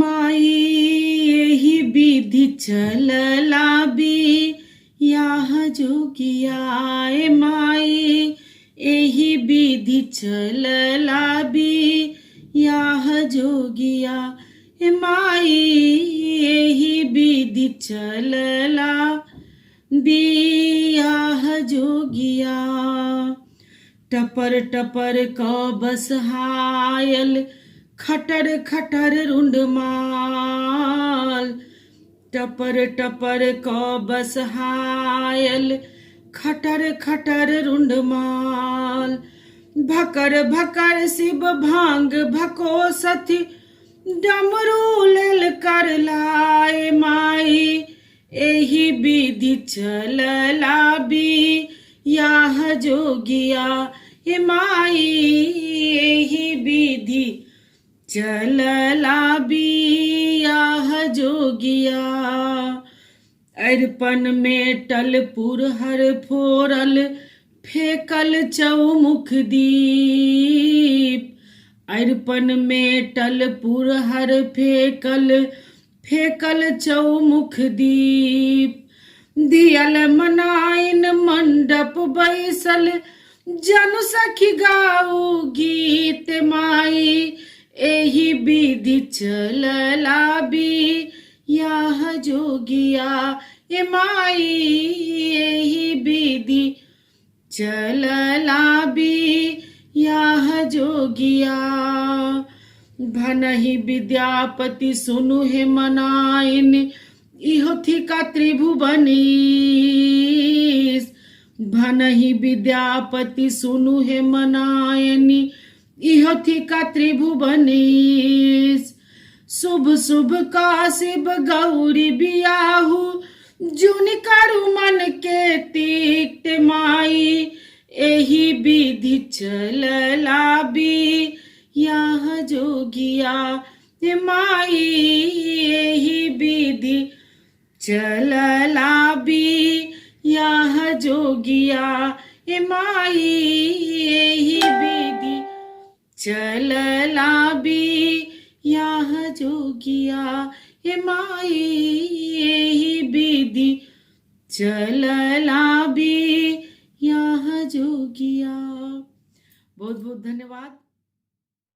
माई एहि विधि चलला बियाह जोगिया, ए माई एहि विधि चलला बियाह जोगिया, ए माई एहि विधि चलला बियाह जोगिया। टपर टपर क बसहायल खटर खटर रुंडमाल, टपर टपर क बसहायल खटर खटर रुंडमाल। भकर भकर शिव भांग भकोसथि डमरू लेल कर लाए माई एहि विधि चलला बियाह जोगिया, हे माई एहि विधि चलला बियाह जोगिया। अरिपन में टलपुर हर फोरल फेकल चौमुख दीप, अरिपन में टलपुर हर फेकल फेकल चौमुख दीप। दियल मनाइन मंडप बैसल जन सखी गाऊ गीत माई एहि विधि चलला बियाह जोगिया, ए माई एहि विधि चलला बियाह जोगिया। भनहि विद्यापति सुनु हे मनाइन इहो थिका त्रिभुवनीश, भनहि विद्यापति सुनु हे मनायनी इहो थिका त्रिभुवनीश। शुभ शुभ का शिव गौरी बियाहू जुन करु मन के तीक्त माई एहि विधि चलला बियाह जोगिया, हे माई एहि विधि चलला बियाह जोगिया, हे माई एहि विधि चलला बियाह जोगिया, हे माई एहि विधि चलला बियाह जोगिया। बहुत बहुत धन्यवाद।